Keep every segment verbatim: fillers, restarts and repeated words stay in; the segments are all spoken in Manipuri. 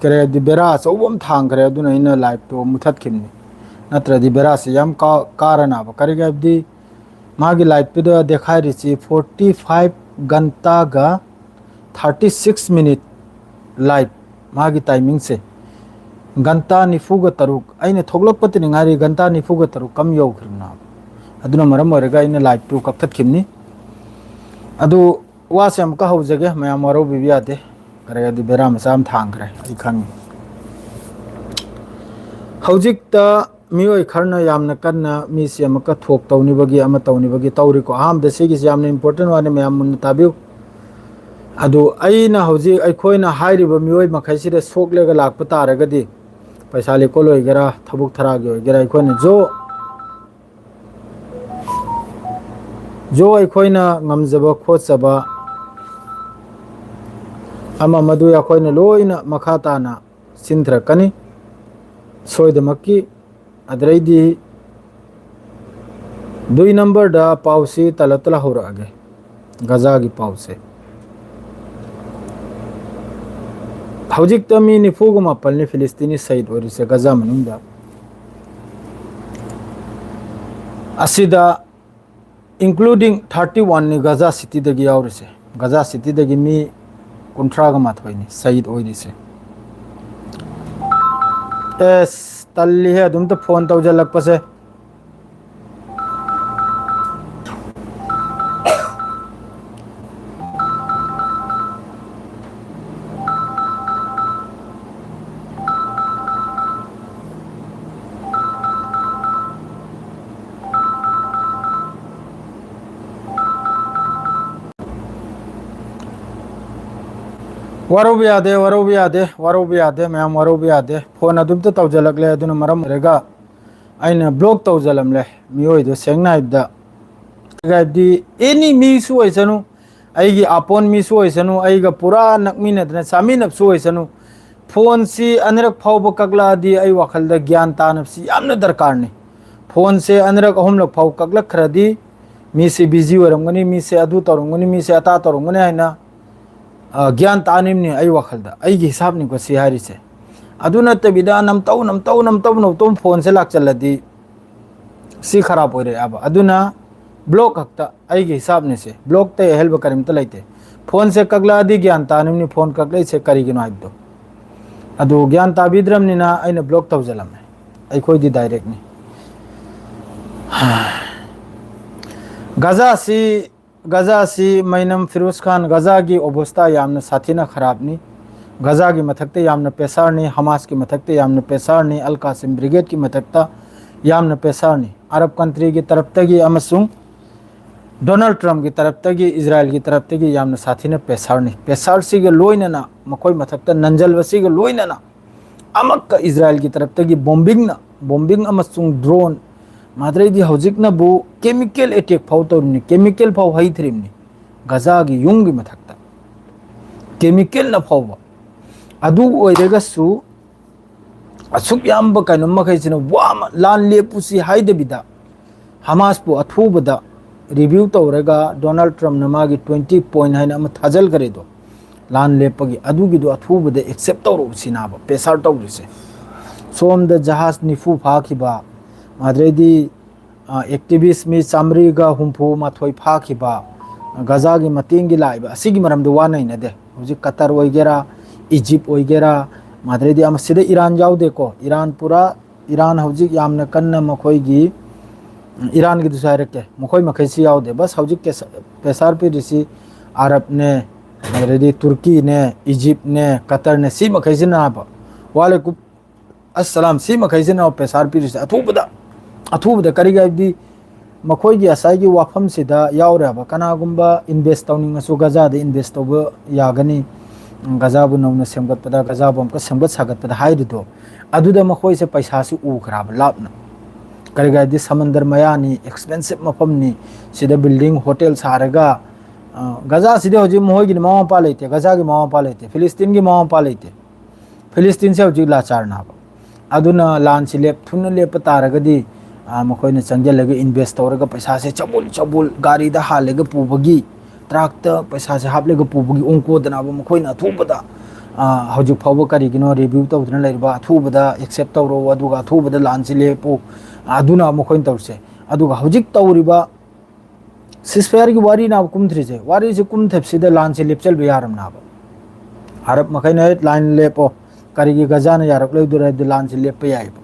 ꯀꯔꯤ ꯍꯥꯏꯕꯗꯤ ꯕꯦꯔꯥ ꯑꯆꯧꯕ ꯑꯃ ꯊꯥꯡꯈ꯭ꯔꯦ, ꯑꯗꯨꯅ ꯑꯩꯅ liveꯇꯣ ꯃꯨꯊꯠꯈꯤꯕꯅꯤ꯫ ꯅꯠꯇ꯭ꯔꯗꯤ ꯕꯦꯔꯥꯁꯤ ꯌꯥꯝ ꯀꯥ-, ꯀꯥꯔꯅꯥꯕ꯫ ꯀꯔꯤꯒꯤ ꯍꯥꯏꯕꯗꯤ ꯃꯥꯒꯤ liveꯇꯨꯗ ꯗꯦꯈꯥꯏꯔꯤꯁꯤ forty five ꯘꯟꯇꯥꯒ thirty six minute live, ꯃꯥꯒꯤ timingꯁꯦ ꯘꯟꯇꯥ ꯅꯤꯐꯨꯒ ꯇꯔꯨꯛ, ꯑꯩꯅ ꯊꯣꯛꯂꯛꯄꯇꯅꯤ ꯉꯥꯏꯔꯤ, ꯘꯟꯇꯥ ꯅꯤꯐꯨꯒ ꯇꯔꯨꯛ ꯀꯝ ꯌꯧꯈ꯭ꯔꯕꯅꯣ꯫ ꯑꯗꯨꯅ ꯃꯔꯝ ꯑꯣꯏꯔꯒ ꯑꯩꯅ liveꯇꯨ ꯀꯛꯊꯠꯈꯤꯕꯅꯤ꯫ ꯑꯗꯨ ꯋꯥꯁꯦ ꯑꯃꯨꯛꯀ ꯍꯧꯖꯒꯦ, ꯃꯌꯥꯝ ꯋꯥꯔꯧꯕꯤꯕ ꯌꯥꯗꯦ꯫ ꯀꯔꯤ ꯍꯥꯏꯗꯤ ꯕꯦꯔꯥ ꯃꯆꯥ ꯑꯃ ꯊꯥꯡꯈ꯭ꯔꯦ, ꯑꯩ ꯈꯪꯉꯤ꯫ ꯍꯧꯖꯤꯛꯇ ꯃꯤꯑꯣꯏ ꯈꯔꯅ ꯌꯥꯝꯅ ꯀꯟꯅ ꯃꯤꯁꯤ ꯑꯃꯨꯛꯀ ꯊꯣꯛ ꯇꯧꯅꯤꯕꯒꯤ, ꯑꯃ ꯇꯧꯅꯤꯕꯒꯤ ꯇꯧꯔꯤꯀꯣ꯫ ꯑꯍꯥꯟꯕꯗ ꯁꯤꯒꯤꯁꯤ ꯌꯥꯝꯅ important ꯋꯥꯅꯤ, ꯃꯌꯥꯝ ꯃꯨꯟꯅ ꯇꯥꯕꯤꯌꯨ꯫ ꯑꯗꯨ ꯑꯩꯅ ꯍꯧꯖꯤꯛ, ꯑꯩꯈꯣꯏꯅ ꯍꯥꯏꯔꯤꯕ ꯃꯤꯑꯣꯏ ꯃꯈꯩꯁꯤꯗ ꯁꯣꯛꯂꯒ ꯂꯥꯛꯄ ꯇꯥꯔꯒꯗꯤ, ꯄꯩꯁꯥ ꯂꯤꯀꯣꯜ ꯑꯣꯏꯒꯦꯔꯥ, ꯊꯕꯛ ꯊꯔꯥꯒꯤ ꯑꯣꯏꯒꯦꯔꯥ, ꯑꯩꯈꯣꯏꯅ ꯖꯣ, ꯖꯣ ꯑꯩꯈꯣꯏꯅ ꯉꯝꯖꯕ ꯈꯣꯠꯆꯕ ꯑꯃ ꯃꯗꯨ ꯑꯩꯈꯣꯏꯅ ꯂꯣꯏꯅ ꯃꯈꯥ ꯇꯥꯅ ꯆꯤꯟꯊꯔꯛꯀꯅꯤ ꯁꯣꯏꯗꯃꯛꯀꯤ꯫ ꯑꯗꯨꯗꯩꯗꯤ ꯗꯨꯏ ꯅꯝꯕꯔꯗ ꯄꯥꯎꯁꯤ ꯇꯂꯞ ꯇꯂꯞ ꯍꯧꯔꯛꯑꯒꯦ, ꯒꯖꯥꯒꯤ ꯄꯥꯎꯁꯦ꯫ ꯍꯧꯖꯤꯛꯇ ꯃꯤ ꯅꯤꯐꯨꯒ ꯃꯥꯄꯜꯅꯤ ꯐꯤꯂꯤꯁꯇꯤꯅꯤ ꯁꯍꯤꯗ ꯑꯣꯏꯔꯤꯁꯦ ꯒꯖꯥ ꯃꯅꯨꯡꯗ꯫ ꯑꯁꯤꯗ including thirty oneꯅꯤ ꯒꯖꯥ ꯁꯤꯇꯤꯗꯒꯤ ꯌꯥꯎꯔꯤꯁꯦ꯫ ꯒꯖꯥ ꯁꯤꯇꯤꯗꯒꯤ ꯃꯤ ꯀꯨꯟꯊ꯭ꯔꯥꯒ ꯃꯥꯊꯣꯏꯅꯤ ꯁꯍꯤꯗ ꯑꯣꯏꯔꯤꯁꯦ꯫ ꯑꯦꯁ, ꯇꯜꯂꯤꯍꯦ ꯑꯗꯨꯝꯇ ꯐꯣꯟ ꯇꯧꯁꯤꯜꯂꯛꯄꯁꯦ꯫ ꯋꯥꯔꯧꯕ ꯌꯥꯗꯦ, ꯋꯥꯔꯧꯕ ꯌꯥꯗꯦ, ꯋꯥꯔꯧꯕ ꯌꯥꯗꯦ, ꯃꯌꯥꯝ ꯋꯥꯔꯧꯕ ꯌꯥꯗꯦ꯫ ꯐꯣꯟ ꯑꯗꯨꯝꯇ ꯇꯧꯁꯤꯜꯂꯛꯂꯦ, ꯑꯗꯨꯅ ꯃꯔꯝ ꯑꯣꯏꯔꯒ ꯑꯩꯅ block ꯇꯧꯁꯤꯜꯂꯝꯂꯦ ꯃꯤꯑꯣꯏꯗꯣ, ꯁꯦꯡꯅ ꯍꯥꯏꯕꯗ꯫ ꯍꯥꯏꯕꯗꯤ any ꯃꯤꯁꯨ ꯑꯣꯏꯁꯅꯨ, ꯑꯩꯒꯤ ꯑꯄꯣꯟ ꯃꯤꯁꯨ ꯑꯣꯏꯁꯅꯨ, ꯑꯩꯒ ꯄꯨꯔꯥ ꯅꯛꯃꯤꯟꯅꯗꯅ ꯆꯥꯃꯤꯟꯅꯕꯁꯨ ꯑꯣꯏꯁꯅꯨ, ꯐꯣꯟꯁꯤ ꯑꯅꯤꯔꯛ ꯐꯥꯎꯕ ꯀꯛꯂꯛꯑꯗꯤ ꯑꯩ ꯋꯥꯈꯜꯗ ꯒ꯭ꯌꯥꯟ ꯇꯥꯅꯕꯁꯤ ꯌꯥꯝꯅ ꯗꯔꯀꯥꯔꯅꯤ꯫ ꯐꯣꯟꯁꯦ ꯑꯅꯤꯔꯛ ꯑꯍꯨꯝꯂꯛ ꯐꯥꯎ ꯀꯛꯂꯛꯈ꯭ꯔꯗꯤ ꯃꯤꯁꯦ busy ꯑꯣꯏꯔꯝꯒꯅꯤ, ꯃꯤꯁꯦ ꯑꯗꯨ ꯇꯧꯔꯝꯒꯅꯤ, ꯃꯤꯁꯦ ꯑꯇꯥ ꯇꯧꯔꯝꯒꯅꯤ ꯍꯥꯏꯅ ꯑ, ꯒ꯭ꯌꯥꯟ ꯇꯥꯅꯤꯡꯕꯅꯤ ꯑꯩ ꯋꯥꯈꯜꯗ꯫ ꯑꯩꯒꯤ ꯍꯤꯁꯥꯞꯅꯤꯀꯣ ꯁꯤ ꯍꯥꯏꯔꯤꯁꯦ꯫ ꯑꯗꯨ ꯅꯠꯇꯕꯤꯗ ꯅꯝꯇꯧ, ꯅꯝꯇꯧ, ꯅꯝꯇꯧ, ꯅꯝꯇꯧ ꯐꯣꯟꯁꯦ ꯂꯥꯛꯆꯜꯂꯗꯤ ꯁꯤ ꯈꯔꯥꯞ ꯑꯣꯏꯔꯛꯑꯦꯕ꯫ ꯑꯗꯨꯅ ꯕ꯭ꯂꯣꯛ ꯈꯛꯇ, ꯑꯩꯒꯤ ꯍꯤꯁꯥꯞꯅꯤꯁꯦ꯫ ꯕ꯭ꯂꯣꯛꯇꯩ ꯑꯍꯦꯜꯕ ꯀꯔꯤꯝꯇ ꯂꯩꯇꯦ꯫ ꯐꯣꯟꯁꯦ ꯀꯛꯂꯛꯑꯗꯤ ꯒ꯭ꯌꯥꯟ ꯇꯥꯅꯤꯡꯕꯅꯤ ꯐꯣꯟ ꯀꯛꯂꯛꯏꯁꯦ ꯀꯔꯤꯒꯤꯅꯣ ꯍꯥꯏꯕꯗꯣ꯫ ꯑꯗꯨ ꯒ꯭ꯌꯥꯟ ꯇꯥꯕꯤꯗ꯭ꯔꯕꯅꯤꯅ ꯑꯩꯅ ꯕ꯭ꯂꯣꯛ ꯇꯧꯖꯜꯂꯝꯃꯦ꯫ ꯑꯩꯈꯣꯏꯗꯤ ꯗꯥꯏꯔꯦꯛꯅꯤ꯫ ꯒꯖꯥꯁꯤ, ꯒꯖꯥꯁꯤ ꯃꯩꯅꯝ ꯐꯤꯔꯣꯖ ꯈꯥꯟ, ꯒꯖꯥꯒꯤ ꯑꯣꯕꯁꯇꯥ ꯌꯥꯝꯅ ꯁꯥꯊꯤꯅ ꯈꯔꯥꯞꯅꯤ꯫ ꯒꯖꯥꯒꯤ ꯃꯊꯛꯇ ꯌꯥꯝꯅ ꯄ꯭ꯔꯦꯁꯥꯔꯅꯤ, ꯍꯃꯥꯁꯀꯤ ꯃꯊꯛꯇ ꯌꯥꯝꯅ ꯄ꯭ꯔꯦꯁꯥꯔꯅꯤ, ꯑꯜ ꯀꯥꯁꯤꯝ ꯕ꯭ꯔꯤꯒꯦꯗꯀꯤ ꯃꯊꯛꯇ ꯌꯥꯝꯅ ꯄ꯭ꯔꯦꯁꯥꯔꯅꯤ꯫ ꯑꯔꯕ ꯀꯟꯇ꯭ꯔꯤꯒꯤ ꯇꯔꯞꯇꯒꯤ ꯑꯃꯁꯨꯡ ꯗꯣꯅꯥꯜꯗ ꯇ꯭ꯔꯝꯞꯀꯤ ꯇꯔꯞꯇꯒꯤ, ꯏꯖꯔꯥꯏꯜꯒꯤ ꯇꯔꯞꯇꯒꯤ ꯌꯥꯝꯅ ꯁꯥꯊꯤꯅ ꯄ꯭ꯔꯦꯁꯥꯔꯅꯤ꯫ ꯄ꯭ꯔꯦꯁꯥꯔꯁꯤꯒ ꯂꯣꯏꯅꯅ, ꯃꯈꯣꯏ ꯃꯊꯛꯇ ꯅꯟꯖꯜꯕꯁꯤꯒ ꯂꯣꯏꯅꯅ ꯑꯃꯛꯀ ꯏꯖꯔꯥꯏꯜꯒꯤ ꯇꯔꯞꯇꯒꯤ ꯕꯣꯝꯕꯤꯡꯅ, ꯕꯣꯝꯕꯤꯡ ꯑꯃꯁꯨꯡ ꯗ꯭ꯔꯣꯟ, ꯃꯗꯨꯗꯩꯗꯤ ꯍꯧꯖꯤꯛꯅꯕꯨ ꯀꯦꯃꯤꯀꯦꯜ ꯑꯦꯇꯦꯛ ꯐꯥꯎ ꯇꯧꯔꯤꯕꯅꯤ, ꯀꯦꯃꯤꯀꯦꯜ ꯐꯥꯎ ꯍꯩꯊꯔꯤꯕꯅꯤ꯫ ꯒꯖꯥꯒꯤ ꯌꯨꯝꯒꯤ ꯃꯊꯛꯇ ꯀꯦꯃꯤꯀꯦꯜꯅ ꯐꯥꯎꯕ꯫ ꯑꯗꯨ ꯑꯣꯏꯔꯒꯁꯨ ꯑꯁꯨꯛ ꯌꯥꯝꯕ ꯀꯩꯅꯣ ꯃꯈꯩꯁꯤꯅ ꯋꯥ ꯑꯃ, ꯂꯥꯟ ꯂꯦꯞꯄꯨꯁꯤ ꯍꯥꯏꯗꯕꯤꯗ, ꯍꯃꯥꯁꯄꯨ ꯑꯊꯨꯕꯗ ꯔꯤꯚ꯭ꯌꯨ ꯇꯧꯔꯒ ꯗꯣꯅꯥꯜꯗ ꯇ꯭ꯔꯝꯞꯅ ꯃꯥꯒꯤ ꯇ꯭ꯋꯦꯟꯇꯤ ꯄꯣꯏꯟꯠ ꯍꯥꯏꯅ ꯑꯃ ꯊꯥꯖꯤꯜꯈ꯭ꯔꯦꯗꯣ, ꯂꯥꯟ ꯂꯦꯞꯄꯒꯤ, ꯑꯗꯨꯒꯤꯗꯣ ꯑꯊꯨꯕꯗ ꯑꯦꯛꯁꯦꯞ ꯇꯧꯔꯛꯎ ꯁꯤꯅꯥꯕ ꯄ꯭ꯔꯦꯁꯥꯔ ꯇꯧꯔꯤꯁꯦ꯫ ꯁꯣꯝꯗ ꯖꯍꯥꯖ ꯅꯤꯐꯨ ꯐꯥꯈꯤꯕ, ꯑꯗꯩꯗꯤ ꯑꯦꯛꯇꯤꯚꯤꯁ ꯃꯤ ꯆꯥꯃꯔꯤꯒ ꯍꯨꯝꯐꯨ ꯃꯥꯊꯣꯏ ꯐꯥꯈꯤꯕ, ꯒꯖꯥꯒꯤ ꯃꯇꯦꯡꯒꯤ ꯂꯥꯛꯏꯕ, ꯑꯁꯤꯒꯤ ꯃꯔꯝꯗ ꯋꯥ ꯅꯩꯅꯗꯦ꯫ ꯍꯧꯖꯤꯛ ꯀꯇꯔ ꯑꯣꯏꯒꯦꯔꯥ, ꯏꯖꯤꯞ ꯑꯣꯏꯒꯦꯔꯥ, ꯃꯗꯩꯗꯤ ꯑꯃ, ꯁꯤꯗ ꯏꯔꯥꯟ ꯌꯥꯎꯗꯦꯀꯣ꯫ ꯏꯔꯥꯟ ꯄꯨꯔꯥ, ꯏꯔꯥꯟ ꯍꯧꯖꯤꯛ ꯌꯥꯝꯅ ꯀꯟꯅ ꯃꯈꯣꯏꯒꯤ, ꯏꯔꯥꯟꯒꯤꯗꯨꯁꯨ ꯍꯥꯏꯔꯛꯀꯦ, ꯃꯈꯣꯏ ꯃꯈꯩꯁꯤ ꯌꯥꯎꯗꯦ꯫ ꯕꯁ ꯍꯧꯖꯤꯛ ꯀꯦꯁ-, ꯄ꯭ꯔꯦꯁꯥꯔ ꯄꯤꯔꯤꯁꯤ ꯑꯔꯕꯅꯦ, ꯑꯗꯩꯗꯤ ꯇꯨꯔꯀꯤꯅꯦ, ꯏꯖꯤꯞꯅꯦ, ꯀꯇꯔꯅꯦ, ꯁꯤ ꯃꯈꯩꯁꯤꯅ ꯍꯥꯏꯕ꯫ ꯋꯥꯂꯦꯀꯨꯝ ꯑꯁꯂꯥꯝ, ꯁꯤ ꯃꯈꯩꯁꯤꯅ ꯄ꯭ꯔꯦꯁꯥꯔ ꯄꯤꯔꯤꯁꯦ ꯑꯊꯨꯕꯗ, ꯑꯊꯨꯕꯗ꯫ ꯀꯔꯤꯒꯤ ꯍꯥꯏꯕꯗꯤ ꯃꯈꯣꯏꯒꯤ ꯉꯁꯥꯏꯒꯤ ꯋꯥꯐꯝꯁꯤꯗ ꯌꯥꯎꯔꯦꯕ, ꯀꯅꯥꯒꯨꯝꯕ ꯏꯟꯚꯦꯁ ꯇꯧꯅꯤꯡꯉꯁꯨ ꯒꯖꯥꯗ ꯏꯟꯚꯦꯁ ꯇꯧꯕ ꯌꯥꯒꯅꯤ, ꯒꯖꯥꯕꯨ ꯅꯧꯅ ꯁꯦꯝꯒꯠꯄꯗ, ꯒꯖꯥꯕꯨ ꯑꯃꯨꯛꯀ ꯁꯦꯝꯒꯠ ꯁꯥꯒꯠꯄꯗ ꯍꯥꯏꯔꯤꯗꯣ, ꯑꯗꯨꯗ ꯃꯈꯣꯏꯁꯦ ꯄꯩꯁꯥꯁꯤ ꯎꯈ꯭ꯔꯕ ꯂꯥꯞꯅ꯫ ꯀꯔꯤꯒꯤ ꯍꯥꯏꯕꯗꯤ ꯁꯃꯟꯗꯔ ꯃꯌꯥꯅꯤ, ꯑꯦꯛꯁꯄꯦꯟꯁꯤꯞ ꯃꯐꯝꯅꯤ, ꯁꯤꯗ ꯕꯤꯜꯗꯤꯡ, ꯍꯣꯇꯦꯜ ꯁꯥꯔꯒ, ꯑ, ꯒꯖꯥꯁꯤꯗꯤ ꯍꯧꯖꯤꯛ ꯃꯈꯣꯏꯒꯤꯗꯤ ꯃꯃꯥ ꯃꯄꯥ ꯂꯩꯇꯦ, ꯒꯖꯥꯒꯤ ꯃꯃꯥ ꯃꯄꯥ ꯂꯩꯇꯦ, ꯐꯤꯂꯤꯁꯇꯤꯟꯒꯤ ꯃꯃꯥ ꯃꯄꯥ ꯂꯩꯇꯦ꯫ ꯐꯤꯂꯤꯁꯇꯤꯟꯁꯦ ꯍꯧꯖꯤꯛ ꯂꯥꯆꯥꯔꯅꯥꯕ꯫ ꯑꯗꯨꯅ ꯂꯥꯟꯁꯤ ꯂꯦꯞ-, ꯊꯨꯅ ꯂꯦꯞꯄ ꯇꯥꯔꯒꯗꯤ, ꯑ, ꯃꯈꯣꯏꯅ ꯆꯪꯁꯤꯜꯂꯒ ꯏꯟꯚꯦꯁ ꯇꯧꯔꯒ ꯄꯩꯁꯥꯁꯦ ꯆꯕꯨꯜ ꯆꯕꯨꯜ ꯒꯥꯔꯤꯗ ꯍꯥꯜꯂꯒ ꯄꯨꯕꯒꯤ ꯇ꯭ꯔꯛꯇ ꯄꯩꯁꯥꯁꯦ ꯍꯥꯞꯂꯒ ꯄꯨꯕꯒꯤ ꯑꯣꯡꯀꯣꯗꯅꯕ ꯃꯈꯣꯏꯅ ꯑꯊꯨꯕꯗ, ꯑ, ꯍꯧꯖꯤꯛ ꯐꯥꯎꯕ ꯀꯔꯤꯒꯤꯅꯣ ꯔꯤꯚ꯭ꯌꯨ ꯇꯧꯗꯨꯅ ꯂꯩꯔꯤꯕ, ꯑꯊꯨꯕꯗ ꯑꯦꯛꯁꯦꯞ ꯇꯧꯔꯣ, ꯑꯗꯨꯒ ꯑꯊꯨꯕꯗ ꯂꯥꯟꯁꯤ ꯂꯦꯞꯄꯨ, ꯑꯗꯨꯅ ꯃꯈꯣꯏꯅ ꯇꯧꯔꯤꯁꯦ꯫ ꯑꯗꯨꯒ ꯍꯧꯖꯤꯛ ꯇꯧꯔꯤꯕ ꯁꯤꯁꯐꯥꯌꯔꯒꯤ ꯋꯥꯔꯤꯅ ꯀꯨꯝꯊ꯭ꯔꯤꯁꯦ, ꯋꯥꯔꯤꯁꯦ ꯀꯨꯝꯊꯕꯁꯤꯗ ꯂꯥꯟꯁꯦ ꯂꯦꯞꯆꯜꯕ ꯌꯥꯔꯝꯅꯕ꯫ ꯑꯔꯕ ꯃꯈꯩꯅ, "ꯍꯦ, ꯂꯥꯟ ꯂꯦꯞꯄꯣ, ꯀꯔꯤꯒꯤ ꯒꯖꯥꯅ ꯌꯥꯔꯛꯂꯣꯏꯗꯣꯔꯦ?" ꯍꯥꯏꯕꯗꯤ ꯂꯥꯟꯁꯦ ꯂꯦꯞꯄ ꯌꯥꯏꯑꯕ꯫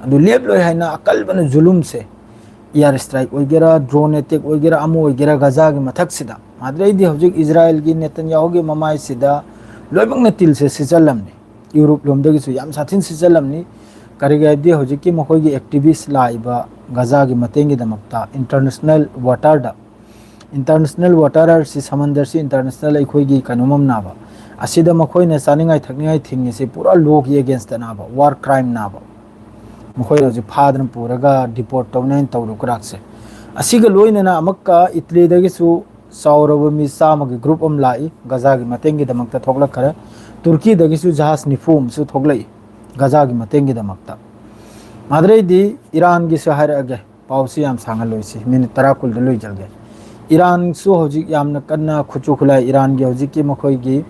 ꯑꯗꯨ ꯂꯦꯞꯂꯣꯏ ꯍꯥꯏꯅ ꯑꯀꯜꯕꯅ ꯖꯨꯂꯨꯝꯁꯦ, ꯏꯌꯥꯔ ꯁ꯭ꯇ꯭ꯔꯥꯏꯛ ꯑꯣꯏꯒꯦꯔꯥ, ꯗ꯭ꯔꯣꯟ ꯑꯦꯇꯦꯛ ꯑꯣꯏꯒꯦꯔꯥ, ꯑꯃ ꯑꯣꯏꯒꯦꯔꯥ, ꯒꯖꯥꯒꯤ ꯃꯊꯛꯁꯤꯗ꯫ ꯑꯗꯨꯗꯩꯗꯤ ꯍꯧꯖꯤꯛ ꯏꯖꯔꯥꯌꯦꯜꯒꯤ ꯅꯦꯇꯟꯌꯥꯍꯨꯒꯤ ꯃꯃꯥꯏꯁꯤꯗ ꯂꯣꯏꯅꯃꯛꯅ ꯇꯤꯜꯁꯦ ꯁꯤꯠꯆꯜꯂꯝꯅꯤ꯫ ꯌꯨꯔꯣꯞ ꯂꯣꯝꯗꯒꯤꯁꯨ ꯌꯥꯝ ꯁꯥꯊꯤꯅ ꯁꯤꯠꯆꯜꯂꯝꯅꯤ꯫ ꯀꯔꯤꯒꯤ ꯍꯥꯏꯕꯗꯤ ꯍꯧꯖꯤꯛꯀꯤ ꯃꯈꯣꯏꯒꯤ ꯑꯦꯛꯇꯤꯚꯤꯁ ꯂꯥꯛꯏꯕ ꯒꯖꯥꯒꯤ ꯃꯇꯦꯡꯒꯤꯗꯃꯛꯇ ꯏꯟꯇꯔꯅꯦꯁꯅꯦꯜ ꯋꯥꯇꯔꯗ, ꯏꯟꯇꯔꯅꯦꯁꯅꯦꯜ ꯋꯥꯇꯔ ꯍꯥꯏꯔꯤꯁꯤ ꯁꯃꯟꯗꯔꯁꯤ ꯏꯟꯇꯔꯅꯦꯁꯅꯦꯜ ꯑꯩꯈꯣꯏꯒꯤ ꯀꯩꯅꯣꯝ ꯑꯃꯅꯥꯕ, ꯑꯁꯤꯗ ꯃꯈꯣꯏꯅ ꯆꯥꯅꯤꯡꯉꯥꯏ ꯊꯛꯅꯤꯡꯉꯥꯏ ꯊꯤꯡꯉꯤꯁꯤ ꯄꯨꯔꯥ ꯂꯣꯒꯤ ꯑꯦꯒꯦꯟꯁꯇꯅꯥꯕ, ꯋꯥꯔ ꯀ꯭ꯔꯥꯏꯝꯅꯥꯕ꯫ ꯃꯈꯣꯏꯅ ꯍꯧꯖꯤꯛ ꯐꯥꯗꯅ ꯄꯨꯔꯒ ꯗꯤꯄꯣꯔꯠ ꯇꯧꯅꯤ ꯍꯥꯏꯅ ꯇꯧꯔꯨ ꯀ꯭ꯔꯥꯛꯁꯦ꯫ ꯑꯁꯤꯒ ꯂꯣꯏꯅꯅ ꯑꯃꯨꯛꯀ ꯏꯇꯂꯤꯗꯒꯤꯁꯨ ꯆꯥꯎꯔꯕ ꯃꯤ ꯆꯥꯝꯃꯒꯤ ꯒ꯭ꯔꯨꯞ ꯑꯃ ꯂꯥꯛꯏ, ꯒꯖꯥꯒꯤ ꯃꯇꯦꯡꯒꯤꯗꯃꯛꯇ ꯊꯣꯛꯂꯛꯈ꯭ꯔꯦ꯫ ꯇꯨꯔꯀꯤꯗꯒꯤꯁꯨ ꯖꯍꯥꯖ ꯅꯤꯐꯨ ꯑꯃꯁꯨ ꯊꯣꯛꯂꯛꯏ ꯒꯖꯥꯒꯤ ꯃꯇꯦꯡꯒꯤꯗꯃꯛꯇ꯫ ꯃꯗꯨꯗꯩꯗꯤ ꯏꯔꯥꯟꯒꯤꯁꯨ ꯍꯥꯏꯔꯛꯑꯒꯦ, ꯄꯥꯎꯁꯤ ꯌꯥꯝ ꯁꯥꯡꯍꯜꯂꯣꯏꯁꯤ, ꯃꯤꯅꯤꯠ ꯇꯔꯥ ꯀꯨꯟꯗ ꯂꯣꯏꯖꯒꯦ꯫ ꯏꯔꯥꯟꯁꯨ ꯍꯧꯖꯤꯛ ꯌꯥꯝꯅ ꯀꯟꯅ ꯈꯨꯠꯁꯨ ꯈꯨꯠꯂꯥꯏ, ꯏꯔꯥꯟꯒꯤ ꯍꯧꯖꯤꯛꯀꯤ ꯃꯈꯣꯏꯒꯤ,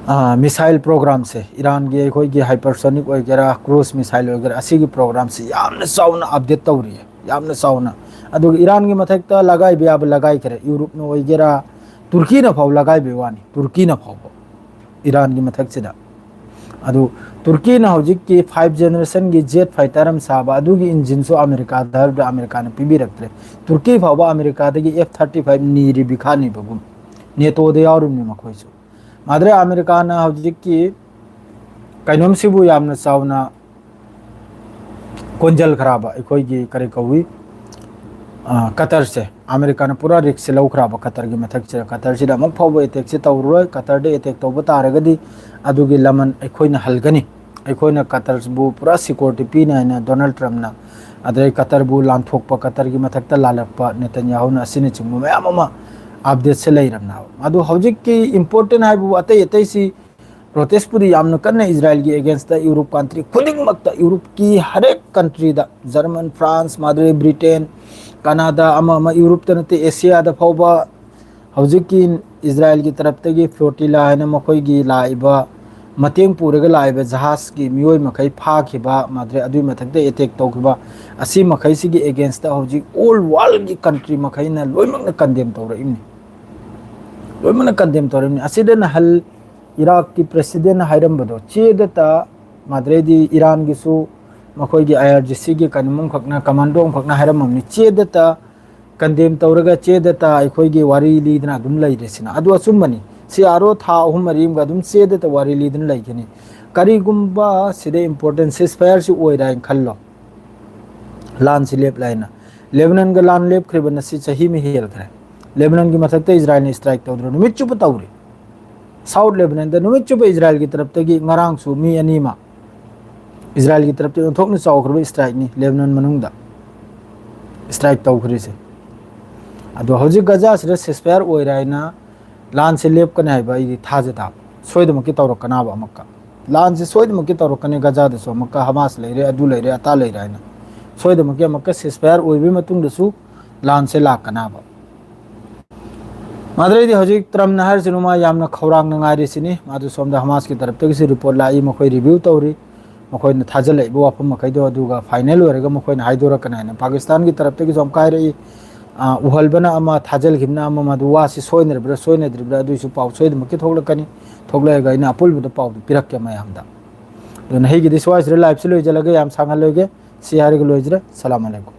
ꯑ, ꯃꯤꯁꯥꯏꯜ ꯄ꯭ꯔꯣꯒ꯭ꯔꯥꯝꯁꯦ, ꯏꯔꯥꯟꯒꯤ ꯑꯩꯈꯣꯏꯒꯤ ꯍꯥꯏꯄꯔꯁꯣꯅꯤꯛ ꯑꯣꯏꯒꯦꯔꯥ, ꯀ꯭ꯔꯨꯖ ꯃꯤꯁꯥꯏꯜ ꯑꯣꯏꯒꯦꯔꯥ, ꯑꯁꯤꯒꯤ ꯄ꯭ꯔꯣꯒ꯭ꯔꯥꯝꯁꯤ ꯌꯥꯝꯅ ꯆꯥꯎꯅ ꯑꯞꯗꯦꯠ ꯇꯧꯔꯤꯌꯦ, ꯌꯥꯝꯅ ꯆꯥꯎꯅ꯫ ꯑꯗꯨꯒ ꯏꯔꯥꯟꯒꯤ ꯃꯊꯛꯇ ꯂꯒꯥꯏꯕ ꯌꯥꯕ ꯂꯒꯥꯏꯈ꯭ꯔꯦ, ꯌꯨꯔꯣꯞꯅ ꯑꯣꯏꯒꯦꯔꯥ, ꯇꯨꯔꯀꯤꯅ ꯐꯥꯎ ꯂꯒꯥꯏꯕꯩ ꯋꯥꯅꯤ, ꯇꯨꯔꯀꯤꯅ ꯐꯥꯎꯕ ꯏꯔꯥꯟꯒꯤ ꯃꯊꯛꯁꯤꯗ꯫ ꯑꯗꯨ ꯇꯨꯔꯀꯤꯅ ꯍꯧꯖꯤꯛꯀꯤ ꯐꯥꯏꯚ ꯖꯦꯅꯦꯔꯦꯁꯟꯒꯤ ꯖꯦꯠ ꯐꯥꯏꯇꯔ ꯑꯃ ꯁꯥꯕ, ꯑꯗꯨꯒꯤ ꯏꯟꯖꯤꯟꯁꯨ ꯑꯃꯦꯔꯤꯀꯥꯗ ꯍꯥꯏꯕꯗ ꯑꯃꯦꯔꯤꯀꯥꯅ ꯄꯤꯕꯤꯔꯛꯇ꯭ꯔꯦ꯫ ꯇꯨꯔꯀꯤ ꯐꯥꯎꯕ ꯑꯃꯦꯔꯤꯀꯥꯗꯒꯤ ꯑꯦꯐ ꯊꯥꯔꯇꯤ ꯐꯥꯏꯚ ꯅꯤꯔꯤꯕꯤ ꯈꯥꯅꯤꯕꯒꯨꯝ, ꯅꯦꯇꯣꯗ ꯌꯥꯎꯔꯤꯕꯅꯤ ꯃꯈꯣꯏꯁꯨ꯫ ꯃꯥꯗ꯭ꯔꯦ ꯑꯃꯦꯔꯤꯀꯥꯅ ꯍꯧꯖꯤꯛꯀꯤ ꯀꯩꯅꯣꯝꯁꯤꯕꯨ ꯌꯥꯝꯅ ꯆꯥꯎꯅ ꯀꯣꯟꯖꯜꯈ꯭ꯔꯕ ꯑꯩꯈꯣꯏꯒꯤ ꯀꯔꯤ ꯀꯧꯏ, ꯑ, ꯀꯇꯔꯁꯦ꯫ ꯑꯃꯦꯔꯤꯀꯥꯅ ꯄꯨꯔꯥ ꯔꯤꯛꯁꯁꯦ ꯂꯧꯈ꯭ꯔꯕ ꯀꯇꯔꯒꯤ ꯃꯊꯛꯁꯤꯗ꯫ ꯀꯇꯔꯁꯤꯗ ꯑꯃꯨꯛ ꯐꯥꯎꯕ ꯑꯦꯇꯦꯛꯁꯦ ꯇꯧꯔꯔꯣꯏ, ꯀꯇꯔꯗ ꯑꯦꯇꯦꯛ ꯇꯧꯕ ꯇꯥꯔꯒꯗꯤ ꯑꯗꯨꯒꯤ ꯂꯃꯟ ꯑꯩꯈꯣꯏꯅ ꯍꯜꯒꯅꯤ, ꯑꯩꯈꯣꯏꯅ ꯀꯇꯔꯕꯨ ꯄꯨꯔꯥ ꯁꯤꯀ꯭ꯌꯨꯔꯤꯇꯤ ꯄꯤꯅꯤ ꯍꯥꯏꯅ ꯗꯣꯅꯥꯜꯗ ꯇ꯭ꯔꯝꯞꯅ, ꯑꯗꯩ ꯀꯇꯔꯕꯨ ꯂꯥꯟꯊꯣꯛꯄ, ꯀꯇꯔꯒꯤ ꯃꯊꯛꯇ ꯂꯥꯜꯂꯛꯄ ꯅꯦꯇꯟꯌꯥꯍꯨꯅ ꯑꯁꯤꯅꯆꯤꯡꯕ ꯃꯌꯥꯝ ꯑꯃ ꯑꯞꯗꯦꯠꯁꯦ ꯂꯩꯔꯝꯅꯦꯕ꯫ ꯑꯗꯨ ꯍꯧꯖꯤꯛꯀꯤ ꯏꯝꯄꯣꯔꯇꯦꯟ ꯍꯥꯏꯕꯕꯨ ꯑꯇꯩ ꯑꯇꯩꯁꯤ ꯄ꯭ꯔꯣꯇꯦꯁꯄꯨꯗꯤ ꯌꯥꯝꯅ ꯀꯟꯅ ꯏꯖꯔꯥꯌꯦꯜꯒꯤ ꯑꯦꯒꯦꯟꯁꯇ ꯌꯨꯔꯣꯞ ꯀꯟꯇ꯭ꯔꯤ ꯈꯨꯗꯤꯡꯃꯛꯇ, ꯌꯨꯔꯣꯞꯀꯤ ꯍꯔꯦꯛ ꯀꯟꯇ꯭ꯔꯤꯗ, ꯖꯔꯃꯟ, ꯐ꯭ꯔꯥꯟꯁ, ꯃꯥꯗ꯭ꯔꯦ ꯕ꯭ꯔꯤꯇꯦꯟ, ꯀꯅꯥꯗꯥ, ꯑꯃ ꯑꯃ, ꯌꯨꯔꯣꯞꯇ ꯅꯠꯇꯦ, ꯑꯦꯁꯤꯌꯥꯗ ꯐꯥꯎꯕ ꯍꯧꯖꯤꯛꯀꯤ ꯏꯖꯔꯥꯏꯜꯒꯤ ꯇꯔꯞꯇꯒꯤ ꯐ꯭ꯂꯣꯇꯤꯂꯥ ꯍꯥꯏꯅ ꯃꯈꯣꯏꯒꯤ ꯂꯥꯛꯏꯕ, ꯃꯇꯦꯡ ꯄꯨꯔꯒ ꯂꯥꯛꯏꯕ ꯖꯍꯥꯖꯀꯤ ꯃꯤꯑꯣꯏ ꯃꯈꯩ ꯐꯥꯈꯤꯕ, ꯃꯥꯗ꯭ꯔꯦ, ꯑꯗꯨꯒꯤ ꯃꯊꯛꯇ ꯑꯦꯇꯦꯛ ꯇꯧꯈꯤꯕ, ꯑꯁꯤ ꯃꯈꯩꯁꯤꯒꯤ ꯑꯦꯒꯦꯟꯁꯇ ꯍꯧꯖꯤꯛ ꯑꯣꯜ ꯋꯥꯔꯜꯒꯤ ꯀꯟꯇ꯭ꯔꯤ ꯃꯈꯩꯅ ꯂꯣꯏꯅꯃꯛꯅ ꯀꯟꯗꯦꯝ ꯇꯧꯔꯛꯏꯕꯅꯤ꯫ ꯂꯣꯏꯅꯃꯛꯅ ꯀꯟꯗꯦꯝ ꯇꯧꯔꯛꯏꯕꯅꯤ꯫ ꯑꯁꯤꯗ ꯅꯍꯜ ꯏꯔꯥꯛꯀꯤ ꯄ꯭ꯔꯦꯁꯤꯗꯦꯟꯅ ꯍꯥꯏꯔꯝꯕꯗꯣ, ꯆꯦꯗꯇ, ꯃꯥꯗ꯭ꯔꯦꯗꯤ ꯏꯔꯥꯟꯒꯤꯁꯨ ꯃꯈꯣꯏꯒꯤ ꯑꯥꯏ ꯑꯥꯔ ꯖꯤ ꯁꯤꯒꯤ ꯀꯩꯅꯣꯝ ꯑꯃꯈꯛꯅ, ꯀꯃꯥꯟꯗꯣ ꯑꯃꯈꯛꯅ ꯍꯥꯏꯔꯝꯃꯕꯅꯤ, ꯆꯦꯗꯇ ꯀꯟꯗꯦꯝ ꯇꯧꯔꯒ ꯆꯦꯗꯇ ꯑꯩꯈꯣꯏꯒꯤ ꯋꯥꯔꯤ ꯂꯤꯗꯅ ꯑꯗꯨꯝ ꯂꯩꯔꯦꯁꯤꯅ꯫ ꯑꯗꯨ ꯑꯆꯨꯝꯕꯅꯤ꯫ ꯁꯤ ꯑꯥꯔ ꯑꯣ ꯊꯥ ꯑꯍꯨꯝ ꯃꯔꯤ ꯑꯃꯒ ꯑꯗꯨꯝ ꯆꯦꯗꯇ ꯋꯥꯔꯤ ꯂꯤꯗꯨꯅ ꯂꯩꯒꯅꯤ꯫ ꯀꯔꯤꯒꯨꯝꯕ ꯁꯤꯗ ꯏꯝꯄꯣꯔꯇꯦꯟ ꯁꯤꯁ ꯐꯥꯌꯔꯁꯤ ꯑꯣꯏꯔꯦ ꯍꯥꯏꯅ ꯈꯜꯂꯣ, ꯂꯥꯟꯁꯤ ꯂꯦꯞꯂꯦ ꯍꯥꯏꯅ꯫ ꯂꯦꯕꯅꯟꯒ ꯂꯥꯟ ꯂꯦꯞꯈ꯭ꯔꯤꯕ ꯉꯁꯤ ꯆꯍꯤ ꯑꯃ ꯍꯦꯜꯈ꯭ꯔꯦ꯫ ꯂꯦꯕꯅꯟꯒꯤ ꯃꯊꯛꯇ ꯏꯖꯔꯥꯏꯜꯅ ꯁ꯭ꯇ꯭ꯔꯥꯏꯛ ꯇꯧꯗ꯭ꯔꯣ? ꯅꯨꯃꯤꯠ ꯆꯨꯞꯄ ꯇꯧꯔꯤ꯫ ꯁꯥꯎꯠ ꯂꯦꯕꯅꯟꯗ ꯅꯨꯃꯤꯠ ꯆꯨꯞꯄ ꯏꯖꯔꯥꯏꯜꯒꯤ ꯇꯔꯞꯇꯒꯤ ꯉꯔꯥꯡꯁꯨ ꯃꯤ ꯑꯅꯤ ꯑꯃ, ꯏꯖꯔꯥꯏꯜꯒꯤ ꯇꯔꯞꯇꯒꯤ ꯑꯣꯟꯊꯣꯛꯅ ꯆꯥꯎꯈ꯭ꯔꯕ ꯁ꯭ꯇ꯭ꯔꯥꯏꯛꯅꯤ ꯂꯦꯕꯅꯟ ꯃꯅꯨꯡꯗ ꯁ꯭ꯇ꯭ꯔꯥꯏꯛ ꯇꯧꯈ꯭ꯔꯤꯁꯦ꯫ ꯑꯗꯣ ꯍꯧꯖꯤꯛ ꯒꯖꯥꯁꯤꯗ ꯁꯤꯁ ꯐꯥꯌꯔ ꯑꯣꯏꯔꯦ ꯍꯥꯏꯅ ꯂꯥꯟꯁꯦ ꯂꯦꯞꯀꯅꯤ ꯍꯥꯏꯕ ꯑꯩꯗꯤ ꯊꯥꯖꯗꯕ꯫ ꯁꯣꯏꯗꯅꯃꯛꯀꯤ ꯇꯧꯔꯛꯀꯅꯕ ꯑꯃꯨꯛꯀ꯫ ꯂꯥꯟꯁꯦ ꯁꯣꯏꯗꯅꯃꯛꯀꯤ ꯇꯧꯔꯛꯀꯅꯤ, ꯒꯖꯥꯗꯁꯨ ꯑꯃꯨꯛꯀ ꯍꯃꯥꯁ ꯂꯩꯔꯦ, ꯑꯗꯨ ꯂꯩꯔꯦ, ꯑꯇꯥ ꯂꯩꯔꯦ ꯍꯥꯏꯅ꯫ ꯁꯣꯏꯗꯅꯃꯛꯀꯤ ꯑꯃꯨꯛꯀ ꯁꯤꯁ ꯐꯥꯌꯔ ꯑꯣꯏꯕꯒꯤ ꯃꯇꯨꯡꯗꯁꯨ ꯂꯥꯟꯁꯦ ꯂꯥꯛꯀꯅꯕ꯫ ꯃꯥꯗ꯭ꯔꯦꯗꯤ ꯍꯧꯖꯤꯛ ꯇ꯭ꯔꯝꯞꯅ ꯍꯥꯏꯔꯤꯁꯤꯅ ꯃꯥ ꯌꯥꯝꯅ ꯈꯧꯔꯥꯡꯅ ꯉꯥꯏꯔꯤꯁꯤꯅꯤ꯫ ꯃꯥꯗꯨ ꯁꯣꯝꯗ ꯍꯃꯥꯁꯀꯤ ꯇꯔꯞꯇꯒꯤꯁꯨ ꯔꯤꯄꯣꯔꯠ ꯂꯥꯛꯏ, ꯃꯈꯣꯏ ꯔꯤꯚ꯭ꯌꯨ ꯇꯧꯔꯤ, ꯃꯈꯣꯏꯅ ꯊꯥꯖꯤꯜꯂꯛꯏꯕ ꯋꯥꯐꯝ ꯃꯈꯩꯗꯣ, ꯑꯗꯨꯒ ꯐꯥꯏꯅꯦꯜ ꯑꯣꯏꯔꯒ ꯃꯈꯣꯏꯅ ꯍꯥꯏꯗꯣꯔꯛꯀꯅꯤ ꯍꯥꯏꯅ ꯄꯥꯀꯤꯁꯇꯥꯟꯒꯤ ꯇꯔꯞꯇꯒꯤꯁꯨ ꯑꯃꯨꯛꯀ ꯍꯥꯏꯔꯛꯏ꯫ ꯑ, ꯎꯍꯜꯕꯅ ꯑꯃ, ꯊꯥꯖꯤꯜꯈꯤꯕꯅ ꯑꯃ, ꯃꯗꯨ ꯋꯥꯁꯤ ꯁꯣꯏꯅꯔꯤꯕ꯭ꯔꯥ ꯁꯣꯏꯅꯗ꯭ꯔꯤꯕ꯭ꯔꯥ, ꯑꯗꯨꯏꯁꯨ ꯄꯥꯎ ꯁꯣꯏꯗꯅꯃꯛꯀꯤ ꯊꯣꯛꯂꯛꯀꯅꯤ꯫ ꯊꯣꯛꯂꯛꯑꯒ ꯑꯩꯅ ꯑꯄꯨꯟꯕꯗ ꯄꯥꯎꯗꯨ ꯄꯤꯔꯛꯀꯦ ꯃꯌꯥꯝꯗ꯫ ꯑꯗꯨꯅ ꯑꯩꯒꯤꯗꯤ ꯁ꯭ꯋꯥꯏꯁꯤꯗ ꯂꯥꯏꯐꯁꯤ ꯂꯣꯏꯁꯤꯜꯂꯒꯦ, ꯌꯥꯝ ꯁꯥꯡꯍꯜꯂꯣꯏꯒꯦ꯫ ꯁꯤ ꯍꯥꯏꯔꯒ ꯂꯣꯏꯖꯔꯦ꯫ ꯁꯂꯥꯝ ꯑꯂꯩꯀꯨꯝ꯫